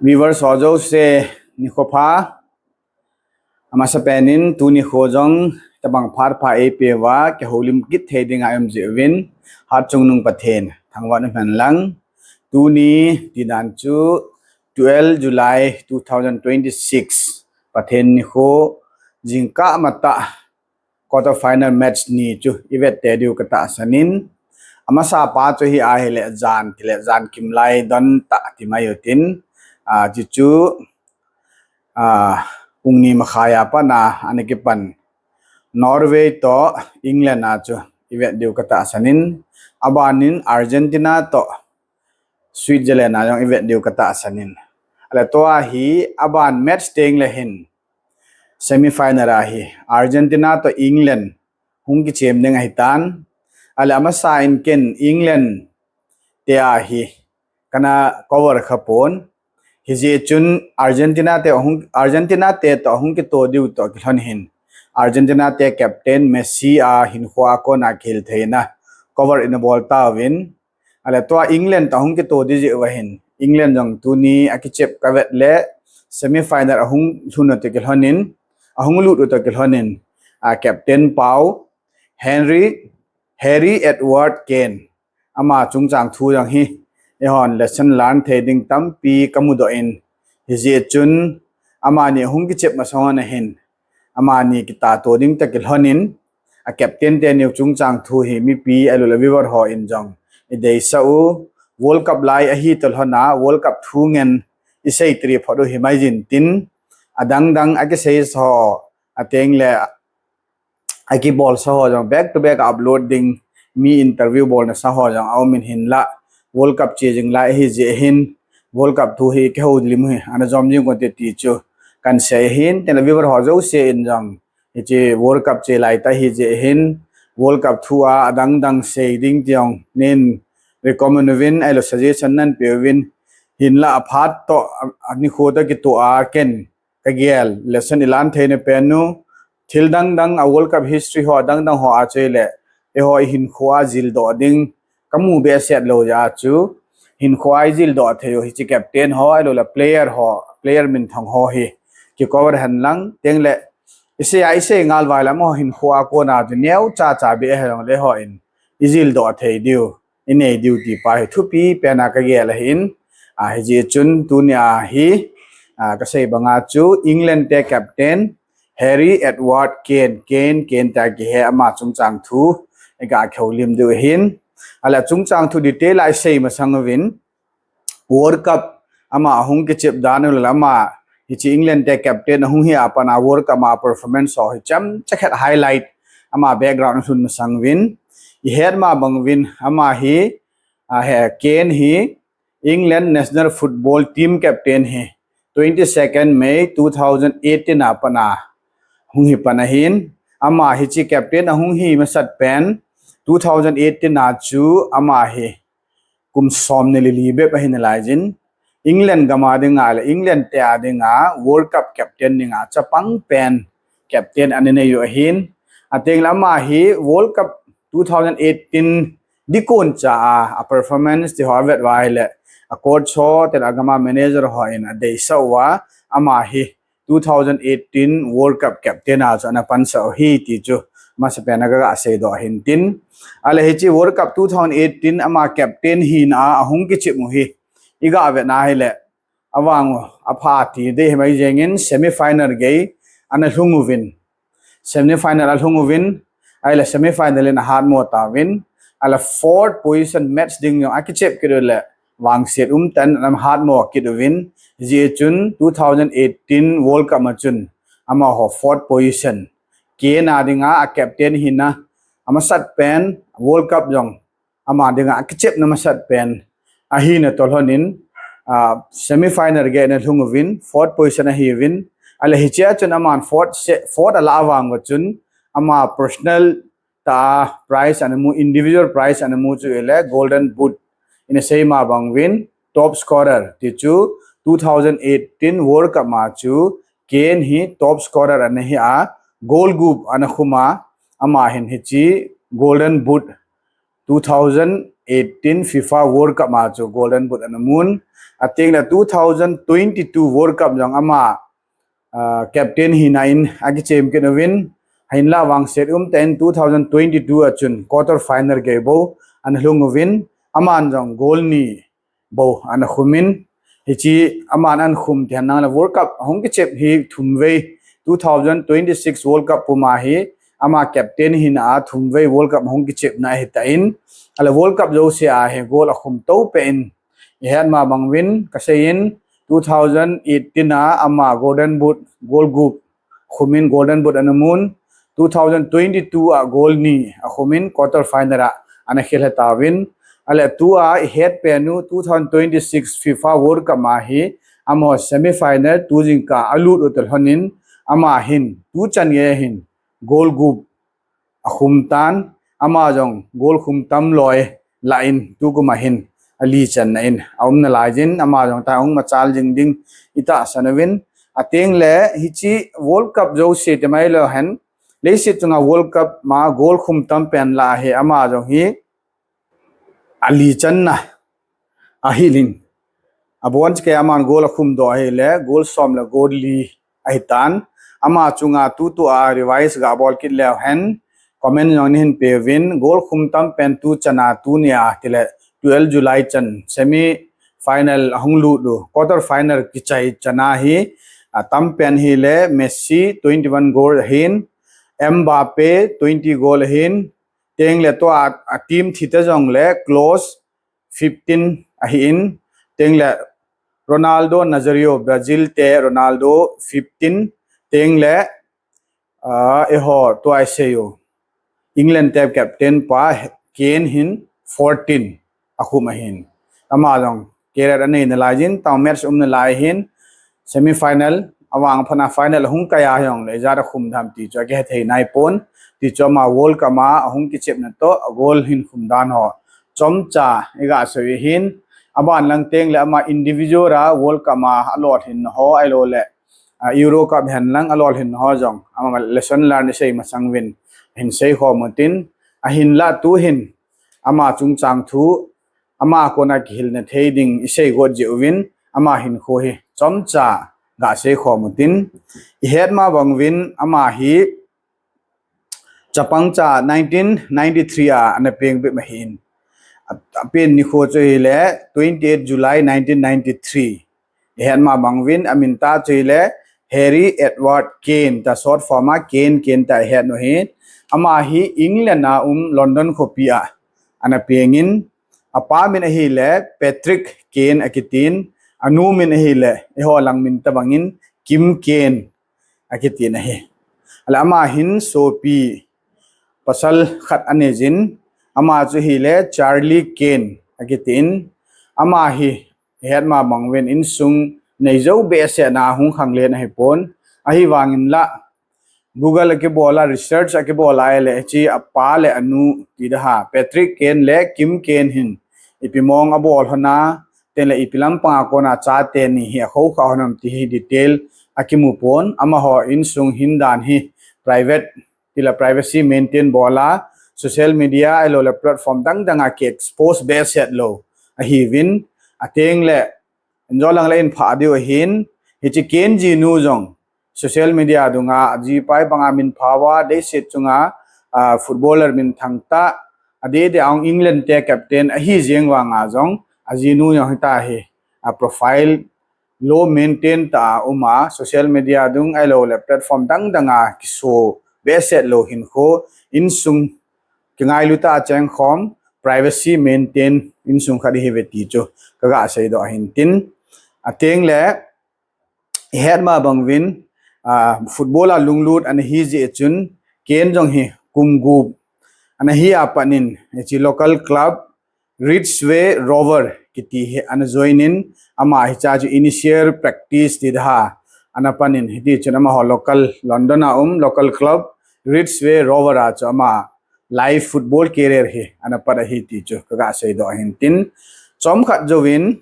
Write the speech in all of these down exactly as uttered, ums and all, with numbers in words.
Viewers ho jouse nikho pha. Amasa penin tuni kho jong tabang phat pha eipeuva kihoulim kit thei dinga um jeh uvin Hatchungnung Pathen thangvah in umhen lang. Tuni tidan chu twelve July two thousand twenty-six Pathen nikho jingkah matah quarter final match ni chu ivet tei diu katahsan in, amasa pa chu hi ahile jan kile jan kimlai don tah ti mai utin, a, ti chu, a, pung ni makhai a pat a ana kipan Norway toh England a chu ivet diu katahsan in, abanin Argentina toh Switzerland a jong ivet diu katahsan in. Ale tua hi aban match teng le hin semi final a hi Argentina toh England hung kichem ding ahitan. Ale amasa in ken England te a hi kana cover kha pon. Hijeh chun Argentina te hung, Argentina te toh hung kito diu toh kilhon hin Argentina te captain Messi a hinkho a kona kihil theina cover ina bol tauvin. Ale tua England toh hung kito di jeh uva hin England jong tuni akichep kavet le semi final ahung lhun u toh kilhon in, ahung lut u toh kilhon in, a, captain pau Henry, Harry Edward Kane ama chungchang thu jong hi eihon lesson learn thei ding tampi kamudoh in, hijeh chun amani hung kichep masang hon ahin amani kitato ding toh kilhon in, a captain teni chungchang thu hi mipi ahilouleh viewer hon jong ideisah u. World Cup lai ahi toh lhon a World Cup thu ngen isei tiri phot u himai jin tin, adang dang akisei sa ho, ateng le akibol sa ho jong back to back upload ding, mi interview bolna sa ho jong aum in hinlah World Cup che jing lai ahi jeh hin World Cup thu hi kihoulim hi ana jom jing kon te ti chu kan sei hin, tin le viewer ho jouse in jong hiche World Cup che lai tah ahi jeh hin World Cup thu a adang dang sei ding ti jong nin recommend uvin, ahilou suggestion nan pe uvin, hinlah aphat toh a, anikho toh kitoh a ken kagel lesson ilan theina pen u, thil dang dang a World Cup history ho dang dang ho a chu ahile eiho ihinkho a jildoh ding kamu behseh lou jeh a chu hinkho a ijildoh thei u hiche captain ho ahilouleh player ho, player minthang ho hi kicover hen lang, teng le isei a isei ngal vai le amaho hinkho a kona chu neocha cha beh ahi jongle eihon ijildoh thei diu, inei diu ti pa hi thupi pen a kagel ahin, a, hijeh chun tuni a hi, a, kasei banga chu England te captain Harry Edward Kane, Kane, Kane tia kihe ama chungchang thu iga kihoulim diu ahin. Ale chungchang thu detail a isei masang uvin, World Cup ama ahung kichep dan u le ama hiche England te captain ahung hi a pat a World Cup a performance ho hi chomcha khat highlight ama background lhun masang uvin, ihet ma bang uvin ama hi, a, he Kane hi England national football team captain hi twenty-second May two thousand eighteen a pat a hung hi pan ahin, ama hiche captain ahung hi masat pen two thousand eighteen a chu ama hi kum somni le li bep ahi nalai jin, England gam a dinga le England te a dinga World Cup captain dinga chapang pen captain ana nei u ahin, ateng le ama hi World Cup two thousand eighteen dikon cha a, a performance ti ho avet uva ahile a coach ho, tin le agam a manager hon adeisah uva, ama hi two thousand eighteen World Cup captain a chu ana pansah u ahi ti chu masapen a kaga seidoh ahin tin. Ale hiche World Cup two thousand eighteen ama captain hina a ahung kichep u hi iga vet na ahile, avang u apha ti ding himai jengin semi final gei ana lhung uvin, semi final alhung uvin, ahile semi final in ahatmo tauvin, ahile fourth position match ding jong akichep kit u le vangset umtah in ahatmo kit uvin, hijeh chun two thousand eighteen World Cup a chun amaho fourth position Kane a dinga a captain hina amasat pen World Cup jong ama dinga akichepna masat pen ahina toh lhon in, a, semi final gei ana lhung uvin, fourth position ahi uvin, ale hiche a chun aman fourth se-, fourth alah vang uva chun ama personal tah a prize ana mu, individual prize ana mu chu ahile Golden Boot, ina sei ma bang uvin top scorer ti chu two thousand eighteen World Cup a chu Kane hi top scorer ana hi a, goal gup ana khum a, ama hin hiche Golden Boot two thousand eighteen FIFA World Cup ma chu Golden Boot ana mun. Atengle two thousand twenty-two World Cup jong ama, ah, captain hina in akichem kit uvin. Ahinla vangset umtah in two thousand twenty-two a chun quarter final gei bou ana lhung uvin. Aman jong goal ni bou ana khum in. Hiche aman ana khum ti henlang le World Cup ahung kichep hi thumvei, two thousand twenty-six World Cup puma hi ama captain hina a thumvei World Cup ahung kichepna ahitan. Ahile World Cup jouse a hi goal akhum tou peh in, ihet ma bang uvin kasei in, two thousand eighteen a ama Golden Boot, goal gup khum in Golden Boot ana mun. Two thousand twenty-two a goal ni akhum in quarter final a ana khel tauvin. Ahile tua ihet pen u two thousand twenty-six FIFA World Cup ma hi amaho semi final tu jingkah a alut u toh lhon in ama hin tu chan gei hin goal gup akhum tan, ama jong goal khum tam loi lah in tukum a hin ali channa in aum nalai jin, ama jong tua hung machal jing ding itahsan uvin. Atengle hiche World Cup jouse ti mai lou hen, leiset chunga World Cup ma goal khum tam pen lah hi ama jong hi ali channa ahilin. Abon cheh kei aman goal akhum doh ahile, goal som le goal li ahitan. Ama chunga tutua revise gabol kit leu hen, comment jong nahin pe uvin, goal khum tam pen tu chana tunia tile twelve July chan semi final ahung lut u, quarter final kichai chana hi, atam pen hile Messi twenty-one goal ahin, Mbappe twenty goal ahin, tengle tua a team thi te jongle Klose fifteen ahin, tengle Ronaldo Nazario, Brazil te Ronaldo fifteen, tengle, ah, eiho tua isei u England te captain pa Kane hin fourteen akhum ahin. Ama jong career anei nalai jin, tua match um nalai hin, semi final, avang phat a final hung kai a jongle ijat akhum dem ti chu akihe thei nai pon, ti chu ama World Cup a ahung kichepna toh a goal hin khum dan ho chomcha iga sei u ahin. Aban lang tengle ama individual a World Cup a alolhinna ho ahilou le, ah, Euro Cup henlang alolhinna ho jong ama lesson learn isei masang uvin hin seikhom utin, ahinla tu hin ama chungchang thu, ama kona kihilna thei ding isei got jeh uvin, ama hinkho hi chomcha ga seikhom utin, ihet ma bang uvin ama hi chapangcha nineteen ninety-three a ana peng bep ahin. A, apen nikho chu hile twenty-eight July nineteen ninety-three. Ihet ma bang uvin, amin tah chu hile Harry Edward Kane, tua short form a Kane, Kane tia ihet u ahin. Ama hi England a um London khopi a ana peng in, apa min ahile Patrick Kane akitin, anu min ahile eiho lang min tobang in Kim Kane akitin ahi. Ahile ama hin sopi pasal khat anei jin, ama chu hile Charlie Kane akitin, ama hi ihet ma bang uvin insung neijou behseh na hung khanglen ahipon, ahivangin la Google akibol a, research akibol a ahile hiche apa le anu ti da ha, Patrick Kane le Kim Kane hin ipi mong abol lhon a, tengle ipi lampang a kona chate ni hi akhoukha lhon am ti hi detail akimu pon, amaho insung hin dan hi private, tile privacy maintain bol a, social media ahilou le platform dang dang a ki expose behseh lou ahiuvin, atengle injo lang le in pha diu ahin, hiche Kane jinu jong social media dunga ajipa banga min pha uva, leiset chunga, ah, footballer minthang tah, adeh deh a hung England te captain ahi jeng vanga jong ajinu jong hitia hi, ah, profile low maintain tah a um a, social media dung ahilou le platform dang dang a kiso behseh lou hinkho, insung kingailu tah a chengkhom, privacy maintain insung khat ihiuve ti chu kaga seidoh ahin tin, atengle ihet ma bang uvin, ah, football a lunglut ana hi jeh chun Kane jong hi kum gup ana hi a pat in hiche local club Ridgeway Rover kiti hi ana join in, ama hiche chu initial practice ti da ha ana pan in, hiti chun amaho local London a um local club Ridgeway Rover a chu ama live football career hi ana pat ahi ti chu kaga seidoh ahin tin, chomkhat jouvin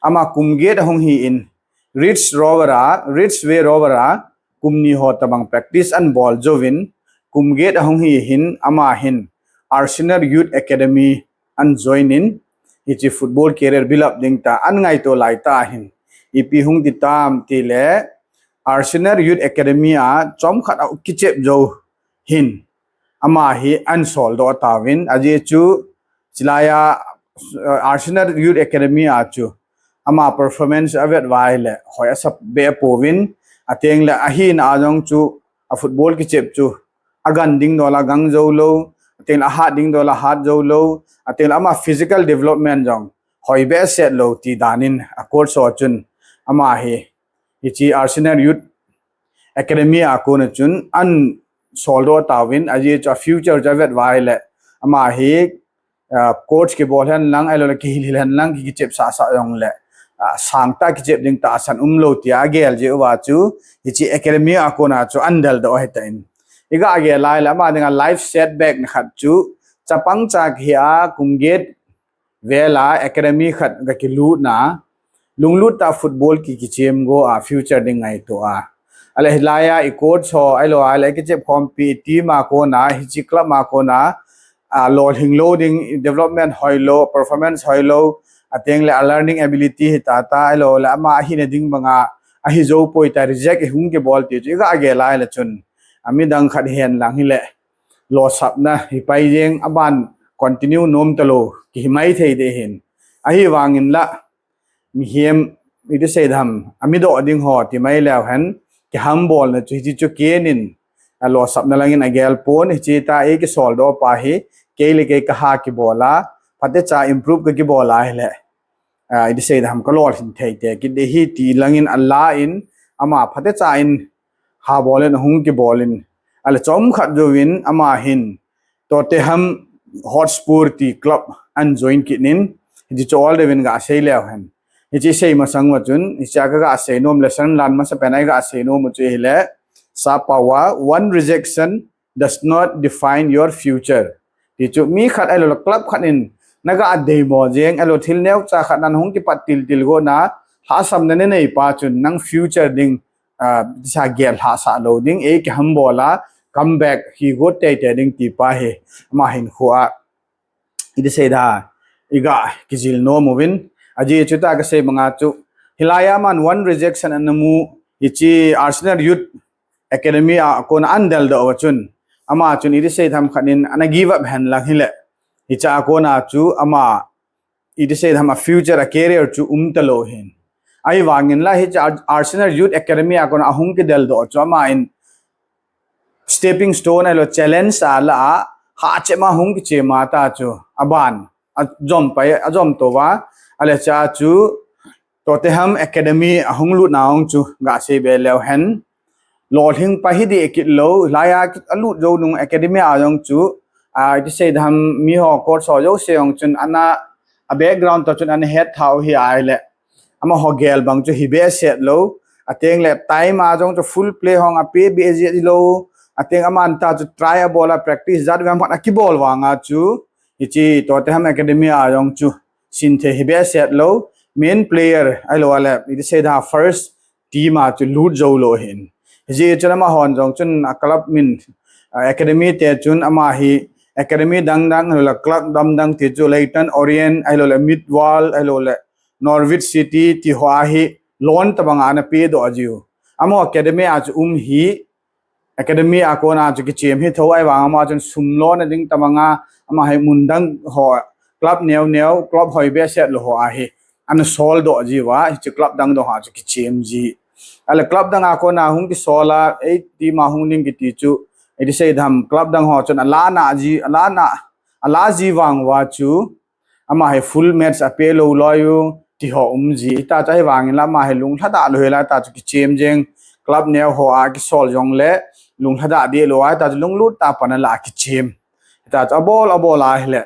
ama kum get ahung hi in, Ridge Rover a, Ridgeway Rover a kum ni ho tobang practice ana bol jouvin, kum get ahung hi hin ama hin Arsenal Youth Academy an join in, hiche football career build up ding ta an ngaito lai ta hin. Ipi hung ti tam ti le, Arsenal Youth Academy a chomkhat a kichep jou hin, ama hi an soldoh tauvin, ajeh chu, chilai a, uh, Arsenal Youth Academy a chu, ama performance avet uva ahile, hoi asa be pouvin, ateng le ahina a jong chu, a football kichep chu, agang ding dol a gang jou lou, ateng le ahat ding dol a hat jou lou, ateng le ama physical development jong, hoi behseh lou ti dan in, a coach ho chun, ama hi, hiche Arsenal Youth Academy a kona chun an soldoh tauvin, ajeh chu a future chu avet uva ahile, ama hi, ah, coach kibol hen lang, ahilou le kihil hil hen lang, ki, kichep sah sah jong le, ah, sang ta kichep ding tahsan um lou tia agel jeh uva chu, hiche academy a kona chu an deldoh ahi tan. Iga gel lai le, ama dinga life setback na khat chu, chapang cha kihi a, kum get vel a academy khat ga kilutna, lunglut tah a football ki, kichem go a, future ding ngaito a. Ahile hilai a i coach ho, ahilou, ahile kichep khompi, i team a kona, hiche club a kona, a, lolhing lou ding, development hoi lou, performance hoi lou, ateng le a learning ability hi tata, ahilou le ama ahina ding banga, ahi jou poi tia reject i hung kibol ti chu, iga gel lai le chun, a midang khat hen lang hile, losapna hi pai jeng, aban continue nom talou, kihi mai thei ding ahin. Ahivangin la, mihem, iti sei dem, a midoh ding ho, ti mai leu hen, kihambolna chu, hiche chu ken in, a losapna lang in agel pon, hiche ta ei kisoldoh pa hi, kei le kei kaha kibol a, phatecha improve ka kibol a ahile, ah, iti sei dem, ka lolhin thei te, kit ding ahi ti lang in ala in, ama phatecha in, ha bol in, ahung kibol in, ahile chomkhat jouvin, ama hin, Tottenham Hotspur ti club an join kit in, hiche chu all the win ga sei leu hen. Hiche sei masang uva chun, hiche a kaga sei nom le san lan masa pen a iga sei nom u chu ahile, sap pao a, one rejection does not define your future. Ti chu mi khat ahilou le club khat in, naga deimo jeng, ahilou thil neocha khat nan hung kipat til til go na, lhahsamna nei nei pa chun, nang future ding, ah, disa gel lhahsah lou ding, ei kihambol a, comeback hi got tei tei ding ti pa hi, ama hinkho a, iti sei dem, iga kijil nom uvin, ajeh chu ta kasei banga chu, hilai a aman one rejection ana mu, hiche Arsenal Youth Academy a kona an deldoh uva chun, ama chun iti sei dem khat in ana give up hen lang hile, hiche a kona chu ama iti sei dem a future a career chu um talou hin. Ahivangin la hiche Ar-, Arsenal Youth Academy a kona ahung kideldoh chu ama in stepping stone ahilou challenge a la a, hachep a hung kichem a ta chu, aban, ajom pai, ajom tou va, ahile cha chu, Tottenham Academy ahung lutna hung chu, ga sei be leu hen. Lolhing pa hi ding kit lou, hilai a ki, alut jou nung academy a jong chu, a, iti sei dem miho coach ho jouse jong chun ana, a background to chun ana het thau hi ahile. Amaho gel bang chu hi behseh lou, ateng le time a jong chu full play hung ape behseh lou, ateng aman ta chu try abol a practice jat vem phat akibol vang a chu, hiche Tottenham Academy a jong chu, sin thei hi behseh lou, main player, ahilou le, iti sei dem first team a chu lut jou lou hin. Hijeh chun amahon jong chun a club min, a academy te chun ama hi academy dang dang, ahilou le club dang dang ti chu Leyton Orient, ahilou le Millwall, ahilou le Norwich City ti ho a hi loan tabang a ana pedoh jiu. Amaho academy a chu um hi, academy a kona chu kichem hi tho ahivang ama chun sum lona ding tabang a, ama hi mun dang ho, club neo neo, club hoi behseh lou ho a hi, ana soldoh jiu va, hiche club dang dang ho a chu kichem ji. Ahile club dang a kona hung kisol a, ei team a hung ding kiti chu, iti sei dem club dang ho chun ala na ji, ala na, ala ji vang uva chu, ama hi full match ape lou loi u, ti ho um ji. Hita chu ahivangin la ama hi lunglhadah lou hela, hita chu kichem jeng, club neo ho a kisol jong le, lunglhadah deh lou a, hita chu lunglut tah a pan a la kichem. Hita chu abol, abol a ahile,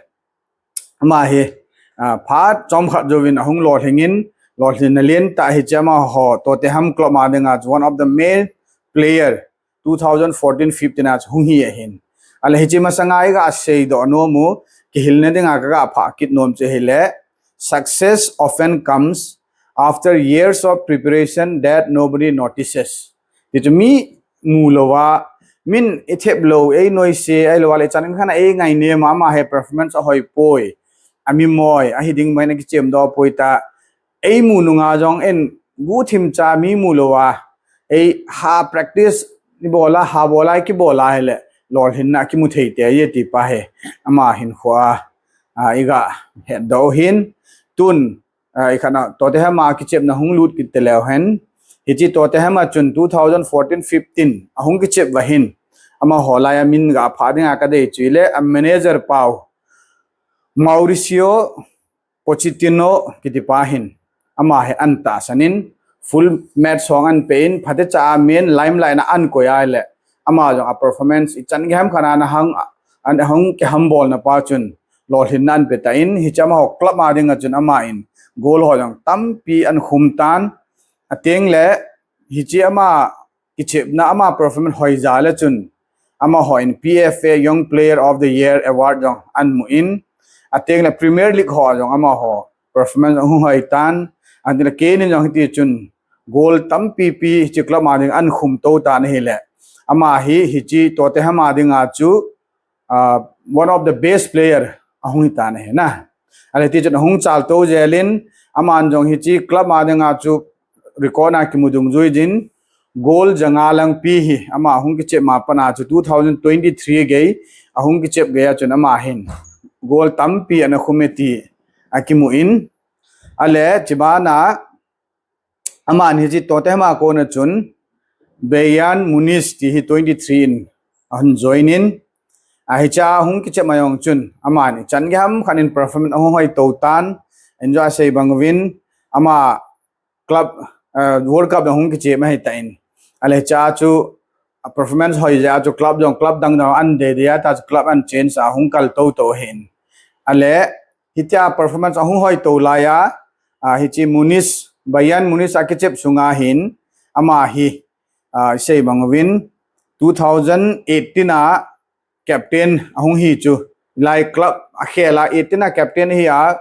ama hi, ah, phat chomkhat jouvin ahung lolhing in, lolhinna lentah hiche amaho, Tottenham club a dinga chu one of the main player, two thousand fourteen fifteen a chu hung hi ahin. Ahile hiche masanga iga seidoh nom u, kihilna dinga kaga phah kit nom chu ahile, success often comes after years of preparation that nobody notices. Ti chu mi mu lou a, min ithep lou, ei noise, ahilou le chan in khan ei ngainem a, ama hi performance ahoi poi. ami moi, ahi ding mai na kichem do poi ta, ei mu nunga jong en, gu thim cha mi mu lo a, ei ha practice ni bola, ha bola, ki bola hele, lolhinna kimu thei te ye ti pa he, ama hin khua, a, iga het do hin, tun, a, i khana, Tottenham a kichepna hung lut kit te leu hen, hichi Tottenham a chun two thousand fourteen fifteen, a hung kichep va hin, ama holai a min ga pha dinga ka dei chu ile, a manager pau, Mauricio Pochettino kiti pa hin, ama he an ta sanin, full match hong an pein, phate cha a main limelight na an koi ai le, ama jong a performance i chan ki ham khana na hang, an hung ke ham bol na pa chun, lolhinna an pe ta in, hichi ama ho club a dinga chun ama in, goal ho jong tampi an khum tan, a teng le, hichi ama kichepna ama performance hoi ja le chun, ama ho in P F A Young Player of the Year Award jong an mu in, a teng le Premier League ho jong ama ho performance hung hoi tan, a teng le kenin jong hiti chun goal tampi pi hichi club a ding an khum to tan hi le, ama hi hichi Tottenham a dinga chu, uh, one of the best player ahung hi tan hi na. Ale ti chun ahung chal to jelin, aman jong hichi club a dinga chu record na kimu dungjui jin, goal janga lang pi hi, ama hung kichep ma pana chu two thousand twenty-three gei, ahung kichep gei a chun ama hin, goal tampi ana khum e ti, a kimu in, ale, chibana, aman hichi Tottenham a kona chun, Bayern Munich ti hi twenty-three in, ahung join in, a hicha hung kichep ma jong chun, aman i chan ki ham khan in performance ahung hoi to tan, enjoy sei bang vin, ama club, uh, World Cup dang hung kichep ma hi ta in. Ale cha chu, a performance hoi ja chu club dang, club dang dang an de de a ta chu club an change a hung kal to to hin. Ale hitia performance ahung hoi to lai a, a hichi Munich, Bayern Munich a kichep sunga hin, ama hi, a sei bang vin, two thousand eighteen a captain ahung hi chu, lai club a khel a eighteen a captain hi a,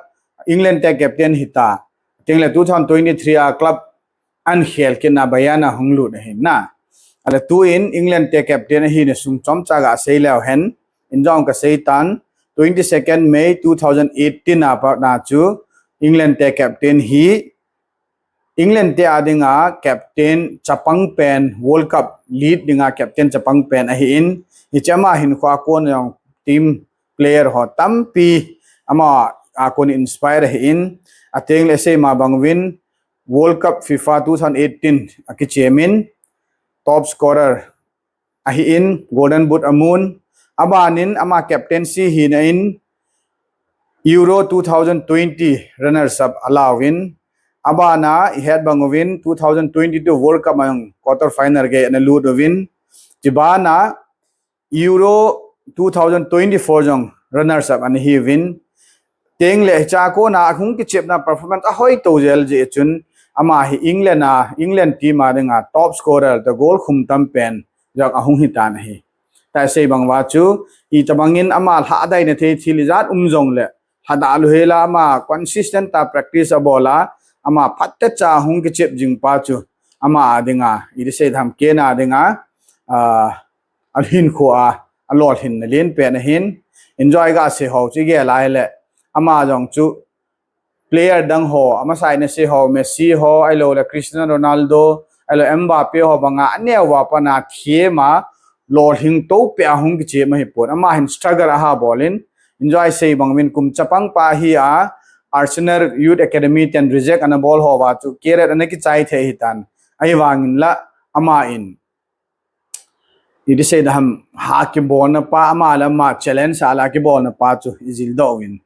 England te captain hi ta. Teng le two thousand twenty-three a club an khel kit na Bayern a hung lut ahi na. Ale tu in England te captain hi na sung chom cha ga sei leu hen, in jong ka sei tan, twenty-second May two thousand eighteen a pat na chu England te captain hi England te a dinga captain chapang pen, World Cup lead dinga captain chapang pen ahi in, hichi ama hin khua kon jong team player ho tampi ama a kon inspire ahi in, a teng le sei ma bang vin World Cup FIFA two thousand eighteen a kichem in top scorer ahi in, Golden Boot amun, aban in ama captaincy hi na in, Euro two thousand twenty runners up alau vin, abana i het bang uvin two thousand twenty-two World Cup a jong quarter final gei ana lut uvin, chibana Euro two thousand twenty-four jong runners up ana hi uvin, teng le cha kona ahung kichepna performance ahoi to jel je chun, ama hi England a, England team a dinga top scorer ta goal khum tam pen jong ahung hi tan ahi. Ta sei bang va chu, i tabang in ama lha dai na thei thil ijat um jong le, lha da lu hela ama consistent ta practice a bol a, ama phat te cha hung kichep jing pa chu, ama a dinga, i di sei tham ke na dinga, a, a hin khu a, a lol hin na lien pen ahin, enjoy ga sei ho chi ge lai le, ama jong chu, player dang ho, ama sai na sei ho, Messi ho, ai lo le Cristiano Ronaldo, ai lo Mbappe ho banga, a neo va pana thiem a, lol hing to pe a hung kichep ma hi pon, ama hin struggle a ha bol in, enjoy sei bang vin kum chapang pa hi a, Arsenal Youth Academy ten reject ana bol ho va chu, career ana kichai thei hi tan, ahi vang in la, ama in, i di sei da ham ha kibol na pa ama le ama challenge a la kibol na pa chu i jil do vin.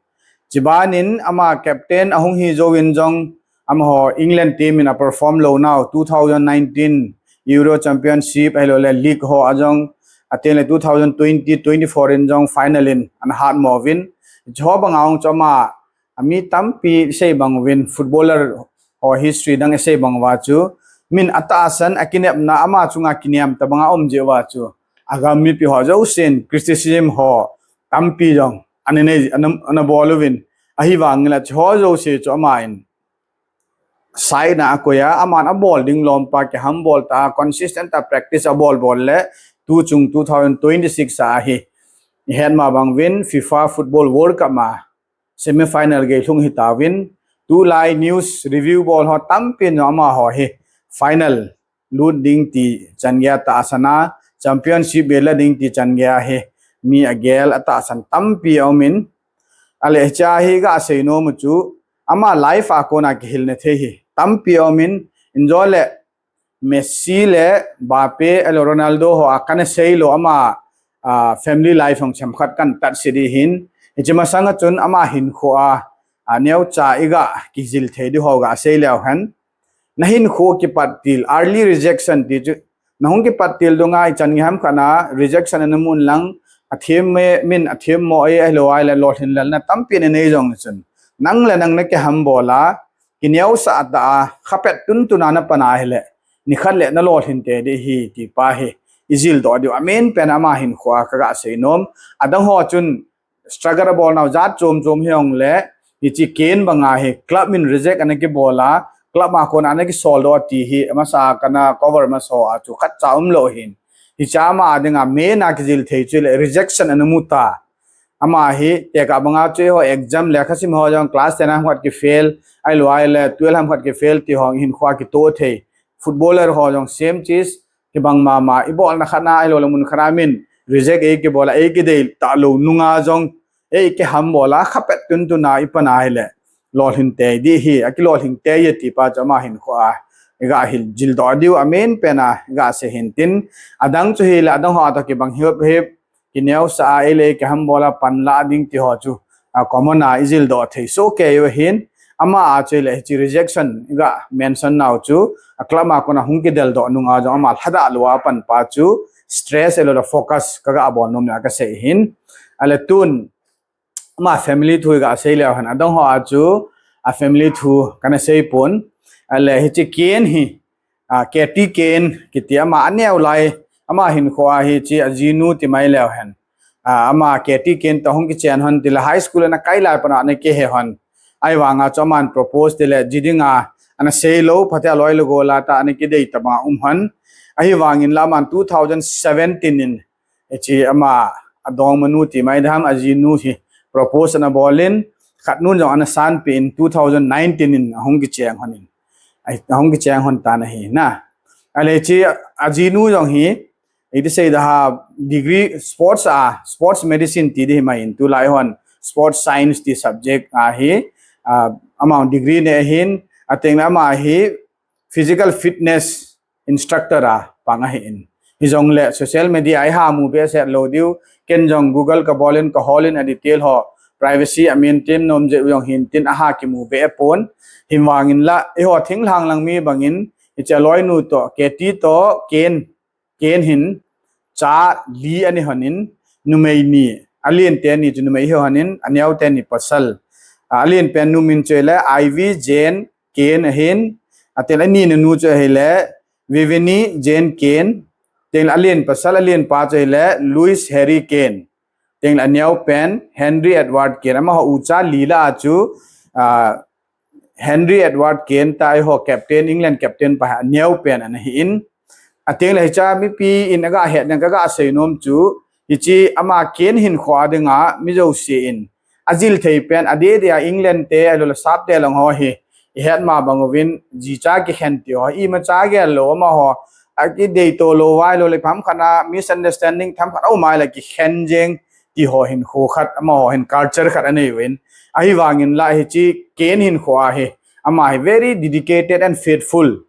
Chiban in ama captain ahung hi jo vin jong ama ho England team in a perform lo nau two thousand nineteen Euro Championship ai lo le league ho a jong a teng le two thousand twenty twenty-four in jong final in ana hat mo vin. Chu ho bang a hung chu ama a mi tampi sei bang vin footballer ho history dang sei bang va chu min a tahsan a kinepna ama chunga kiniam ta banga um je va chu a gam mipi ho jo sin criticism ho tampi jong ana nei ana, ana bol uvin ahi vang la chu ho jo se chu ama in sai na a koya ama na bol ding lom pa ke ham bol ta consistent ta practice a bol bol le tu chung two thousand twenty-six a hi i het ma bang vin FIFA Football World Cup ma semi final gei lhung hi tauvin, tulai news review bol ho tampi in amaho hi final lut ding ti chan gei a tahsan a, championship bel la ding ti chan gei a hi mi agel atahsan tampi aumin, ale hiche hi gasei nom u chu ama life a kona kihilna thei hi tampi aumin, injo le Messi le Mbappe, ale Ronaldo ho a kana sei lou ama, a, family life hung chemkhat kana tatse di hin. Hiche masanga chun ama hinkho a, a, neocha iga kijil thei di ho gasei leu hen. Na hinkho kipat til, early rejection ti chu. Na hung kipat til dunga ichan gei ham khat na rejection ana mun lang, athem me, min athem mo e, ahilou le lolhin lelna tampi ana nei jong chun. Nang le nang na kiham bol a, kineosah tah a, khapet tuntun a na pan a hile, nikhat le na lolhin tei di hi ti pa hi, ijil doh diu amen pen ama hinkho a kaga sei nom. Adang ho chun struggle abol nau jat chom chom hi hung le, hiche Kane banga hi club min reject ana kibol a, club a kona ana kisol doh ti hi, amasa kana cover masa a chu khatcha umlou hin. Hiche ama dinga main a kijil thei chu le rejection ana mu ta. Ama hi, tekah banga chu eiho exam lekha sim ho jong class ten ham khat kifail, ahilou le twelve ham khat kifail ti ho hinkho a kitoh thei. Footballer ho jong same chis, kibang mama, ibolna khat na, ahilou le mun khat a min, reject ei kibol a, ei kidei talou nunga jong, ei kiham bol a, khapet tuntun a ipan a hile, lolhin tei di hi, akilolhin tei e ti pa chu ama hinkho a, iga hil jil doh diu amen pen a, iga sei hin tin, adang chu hile, adang ho a toh kibang hip hip, kineosah a, ei le kiham bol a pan la ding ti ho chu, a, common a ijil doh thei soh kei u hin, ama a chu le hiche rejection iga mention nau chu, a club a kona hung kidel doh nunga jong ama lhadah lou a pan pa chu, stress ahilou le focus kaga bol nom le kasei hin. Ale tun, ama family thu iga sei leu hen, adang ho a chu, a family thu kana sei pon, ale hiche Kane hi, a, Katie Kane, kiti ama aneo lai, ama hinkho a hiche ajinu ti mai leu hen. A, ama Katie Kane toh hung kichen hon ti le high school ana kai lai pan a ana kihe hon. Ahivanga chu aman propose ti le ji dinga ana sei lou, phatea loi le gol a tah ana kidei tabang um hon. Ahivangin la aman two thousand seventeen in, hiche ama adongmanu ti mai dam ajinu hi propose ana bol in, khatnun jong ana sanpeh in two thousand nineteen in ahung kicheng hon in. Ai, ahung kicheng hon tan ahi na. Ale hiche ajinu jong hi, iti sei da ha degree sports a, sports medicine ti di hi mai in tulai hon sports science ti subject a hi, a, ama degree nei hin, ateng le ama hi physical fitness instructor a pang ahi in. Hijongle social media a iha mu behseh lou diu, ken jong Google kabol in kahol in a detail ho, privacy a maintain nom jeh u jong hin tin aha kimu be pon, hivangin la, eiho thinglhang lang mi bangin, hiche aloinu toh, Katie toh, Kane, Kane hin, cha li ana hon in, numei ni, alen teni chu numei hi hon in, aneo teni pasal. A, alen pen nu min chu le, Ivy Jane Kane ahin, ateng le anina nu chu ahile, Vivini Jane Kane, teng le alen pasal, alen pa chu ahile, Louis Harry Kane, teng le aneo pen, Henry Edward Kane, amaho ucha li la chu, a, Henry Edward Kane ta eiho captain, England captain pa aneo pen ana hi in. Ateng le hiche mipi in aga het nang kaga sei nom chu, hiche ama Kane hinkho a dinga mi jouse in ajil thei pen, adeh deh a England te, ahilou le sap te lang ho hi, ihet ma bang uvin, jicha kikhen ti ho, imacha gel lou amaho, akidei to lou vai lou le pham khat a misunderstanding tham khat a um a le kikhen jeng ti ho hinkho khat, amaho hin culture khat anei uvin. Ahivangin la hiche Kane hinkho a hi, ama hi very dedicated and faithful.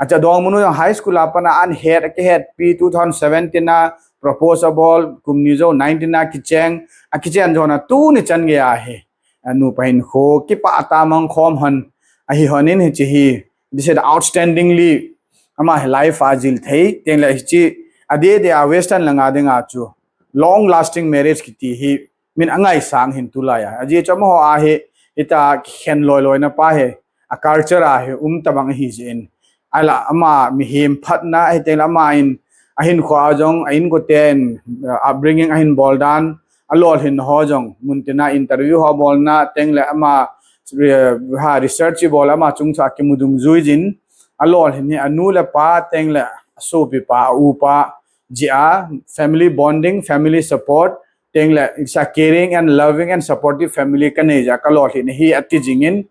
Acha dongmanu jong high school a pat a ana het, akihetpi two thousand seventeen a propose abol, kum ni jou nineteen a kicheng, akichen jona tuni chan gei a hi. Anu pa hinkho kipah tah a mang khom hon, ahi hon in hiche hi, this is outstandingly, ama hi life a jil thei, teng le hiche, adeh deh a western langa dinga chu, long lasting marriage kiti hi, min angaisang hin tulai a. Ajeh chu amaho a hi, ita khen loi loi na pa hi, a culture a hi, um tabang ahi jeh in. Ahila ama mihem phatna, ahi teng le ama in, ahinkho a jong, a inko ten, uh, upbringing ahin bol dan, alolhin ho jong, mun tina interview ho bolna, teng le ama, uh, ha research bol ama chung chu akimu dungjui jin, alolhin hi anu le apa, teng le asopi pa, a u pa, jeh a, family bonding, family support, Tengle, it's a caring and loving and supportive family kanei jeh a kalolhin ahi ati jingin,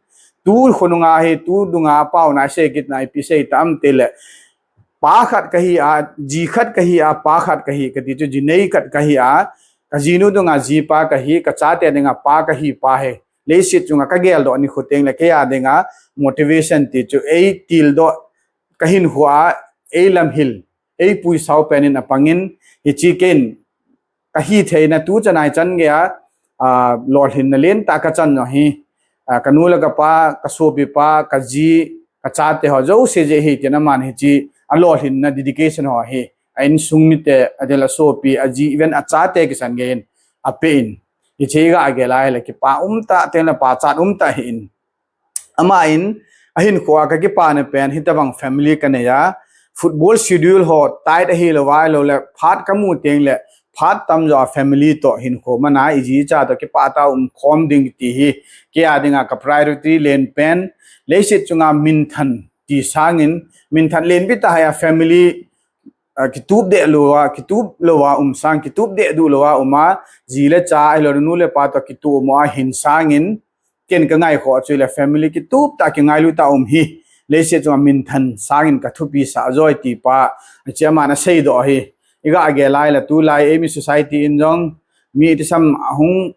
tu khonunga hi, tu dunga paona asei kit na ipi sei tam tile, pa khat kahi a, ji khat kahi a, pa khat kahi, kati chu jinei khat kahi a, kajinu dunga jipa kahi, kachate dinga pa kahi pa hi. Leiset chunga kageldoh nikho tengle keiya dinga motivation ti chu eitildoh, kahinkhoa eilamhil, eipuisau penin apangin, hiche ken kahitheina tu chan a ichan geiya, a, lolhinna lentah kachan jong hi, a, kanu le kapa, kasopipa, kaji, kachate ho jouse jeh hi tin aman hiche alolhinna dedication ho hi a insung mite, adeh le asopi, aji, even achate kisan geiyin apen. Hiche iga gel a hile kipa umtah, tengle pachat umtah ahin. Aman, ahinkhoa kakipana pen hitobang family kaneiya, football schedule ho tight ahilouva, ahiloule phat kamu tengle phat tamjo a family toh hinkho mana iji icha toh kipah tah a umkhom ding ti hi keiya dinga ka priority len pen. Leiset chunga minthan ti sangin, minthan lenpi tah hi a family, a, kitup deh louva, kitup louva um sang, kitup deh duh louva uma, ji le cha, ahiloule nu le pa toh kitup uma hin sangin, ken kangaikhoh chu hile family kitup tah, kingailut tah um hi leiset chunga minthan sangin kathupisah joi tipa, hiche aman aseidoh hi. Iga gel a hile tulai eimi society in jong mi itisam ahung,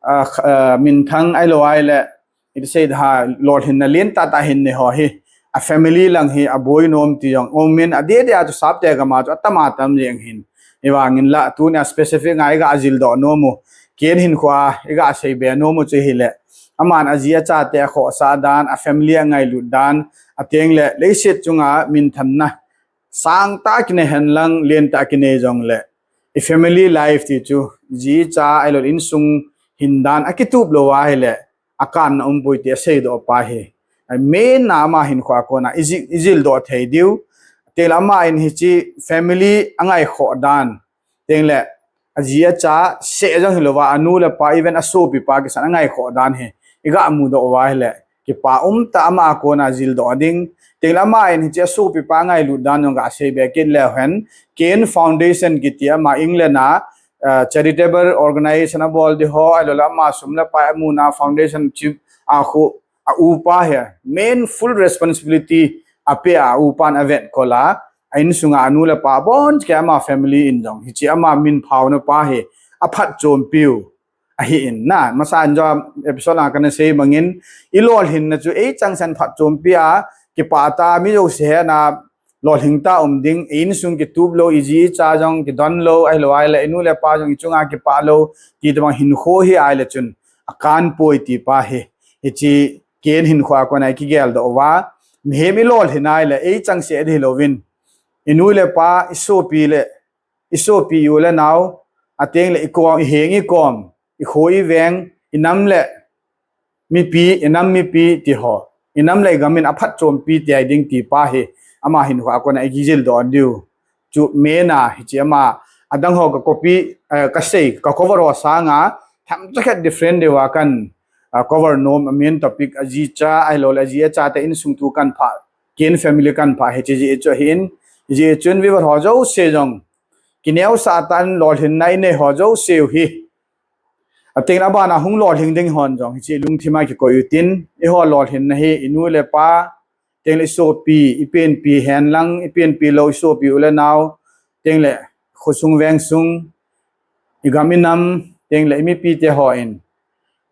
a, kh-, a, minthang ahilou ahile, iti sei da, lolhinna lentah tah hin nei ho hi, a family lang hi aboi nom ti jong umin, adeh deh a chu sapte gam a chu atam atam jeng hin. Hivangin la tunia specific nga iga jildoh nomu, ken hinkhoa iga seibe nomu chu hile, aman aji achate akhohsah dan, a family angailut dan, atengle leiset chunga minthanna sangtah kinei henlang, lentah kinei jongle, i family life ti chu, ji cha ahiloule insung hindan akitup louva hile, akanna umpoi ti aseidoh pa hi. Amen a ama hinkhoa kona iji-, ijildoh thei diu. Tengle aman hiche family angaikhoh dan, tengle aji acha seh jong hilouva, anu le pa, even asopipa kisan angaikhoh dan hi iga mudoh uva hile, kipa umtah ama a kona jildoh ding. Tengle aman hiche asopipa angailut dan jong gaseibe kit leu hen, Ken Foundation kiti ama England a, a, charitable organization abol di ho, ahiloule ama sum le pai amuna foundation chi a khu a upa hi main full responsibility apeh a, upan avetkol a, a insunga anu le pa abonchan ama family in jong hiche ama min phaona pa hi aphatchompiu ahin na. Masa in jong episode a kana sei bangin, ilolhinna chu eichangseh in phatchompi a, kipah tah a mi jouse hena lolhing tah a um ding, i insung kitup lou, iji icha jong kidon lou, ahilou ahile inu le pa jong ichunga kipah lou, ti tobang hinkho hi ahile chun akanpoi tipa hi. Hiche Ken hinkhoa kona ikigeldoh uva, mihem ilolhin ahile eichangseh di hilouvin, inu le pa, isopi le, isopi u le nao, atengle ikom, iheng ikom, ikho iveng, inam le mipi, inam mipi ti ho, inam le igam in aphatchompi tei ding tipa hi ama hinkhoa kona ikijildoh diu chu amen a, hiche ama adang ho ka copy, eh, kasei, ka cover ho sanga themcha khat different diuva kan, ah, cover nom, a main topic aji cha ahiloule aji achate insung thu kanphah, Ken family kanphah hiche jeh chu ahin, hijeh chun viewer ho jouse jong kineosah tah in lolhinna inei ho jouseu hi, atengle abana hung lolhing ding hon jong hiche lungthima kikoi utin, eiho lolhinna hi inu le pa, tengle isopi, ipenpi henlang, ipenpi lou isopi u le nao, tengle khosung vengsung, igam inam, tengle imipite hon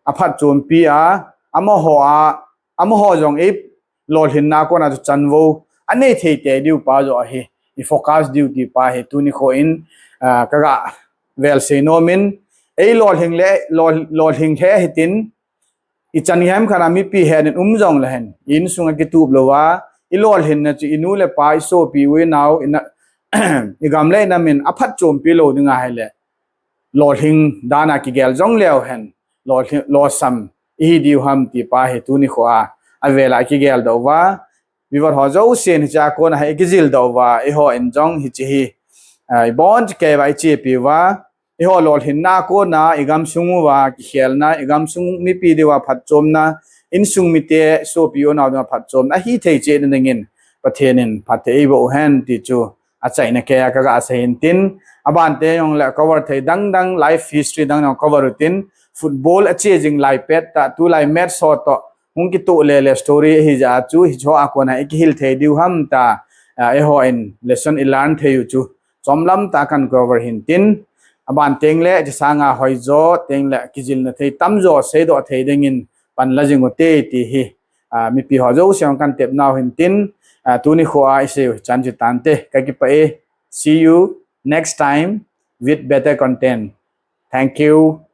aphatchompi a, amaho a, amaho jong ilolhinna kona chu chanvou anei thei tei diu pa joh ahi, ifocus diu tipa hi tuni kho in, ah, kaga velsei nomin, eilolhing le, lol-, lolhing le hitin, ichan gei khat a mipi hen in um jongle hen, i insunga kitup louva, ilolhinna chu inu le pa, isopi u inao, ina-, igam le inam in aphatchompi lou ding ahile, lolhing dan a kigel jong leu hen, lolhing, lolsam ihi diu ham tipa hi tuni kho a, avela ikigeldoh uva, viewer ho jousen hichea kona hi ikijildoh uva, eihon jong hiche hi, ah, ibonchauva ichepi uva, eiho lolhinna kona igamsung uva kikhelna, igamsung mipi diuva phatchomna, insung mite, sopi u nao diuva phatchomna ahithei cheh nadingin Pathen in phatthei eiboh hen ti chu achaina kei a kaga sei in tin, abante jong le cover thei dang dang, life history dang jong cover u tin, football ache jing lai pet tah, tulai match ho toh hung kitoh le le story hi ja chu hicho a kona ikihil thei diu ham tia, ah, eiho in lesson ilan thei u chu chomlam tah a kan cover hin tin, aban teng le chi sanga hoijo teng le kijilna thei tamjo seidoh thei dingin pan la jing u te ti hi, ah, mipi ho jouse kan tep nau hin tin, ah, tuni kho a isei u chan chu tante, kakipah e. See you next time with better content. Thank you.